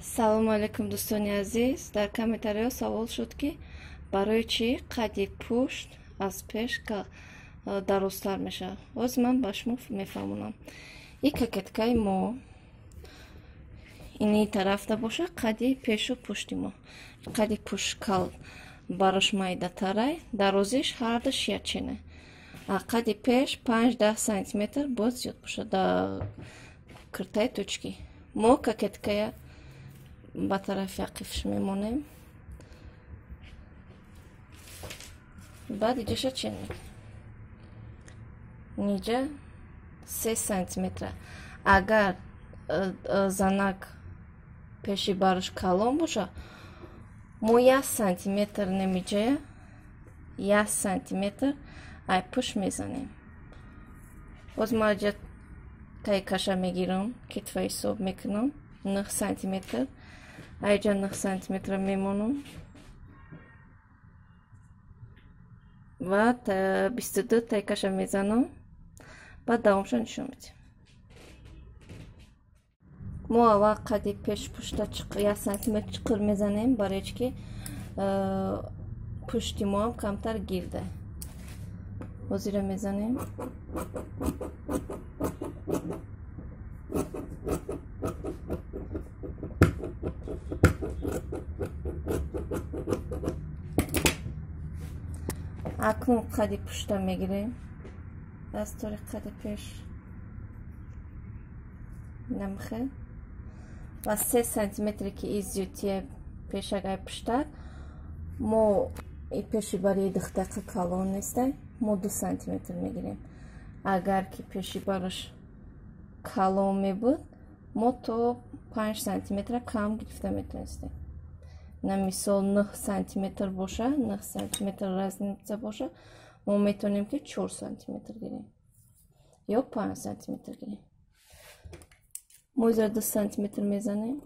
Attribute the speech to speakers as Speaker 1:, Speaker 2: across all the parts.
Speaker 1: Салому алейкум, дӯстони азиз. Дар комментариҳо савол шуд, ки барои чӣ қади пушт аз пеш дарозтар мешавад. Ҳозир ман ба шумо мефаҳмонам. И кокеткаи мо ини тарафта боша, қади пешу пушти мо. Қади пушт кал барош майдатарай, дарозиш ҳардуш якчена. А қади пеш 5-10 сантиметр боз зиёд бошад дар киртаи точки. Мо кокеткая ба тарафи ақифш мемонем. Баъд иҷоша чен мекунем. Ниҷа 3 сантиметра. Агар занак пеши барош калон боша, мо 1 сантиметр немиҷая, 1 сантиметр ай пушт мезанем. Боз ма иҷа тайкаша мегирам, китфа ҳисоб мекунам, 9 сантиметр. Айҷа 9 сантиметра мемонам ва 22 тайкаша мезанам. Баъд давомша нишон медиҳам. Мо аввал қади пеш пушта 1 сантиметр чиқир мезанем, барои чи ки пушти мо ҳам камтар гирда. Ҳозира мезанем. Акнун қади пушта мегирем. Аз тори қади пеш намхе ва 3 сантиметре ки и зиёдтия пешагай пуштак, мо и пеши бари духтака калон нестай, мо 2 сантиметр мегирем. Агар ки пеши бараш калон мебуд, мо то 5 сантиметра кам гирифта метавонистем. На мисол 9 сантиметр боша, 9 сантиметр разница боша, мо метавонем ки 4 сантиметр гирем ё 5 сантиметр гирем. Мо изра 2 сантиметр мезанем.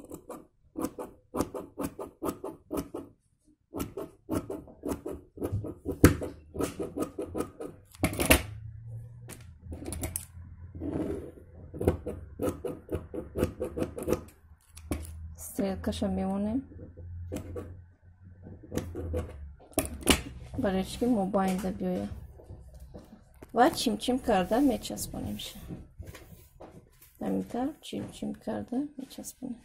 Speaker 1: Стрелкаша мемонем, барои чи ки мобайнда биёяд ва чимчим карда мечаспонемша. Ҳамин тавр чимчим карда мечаспонем.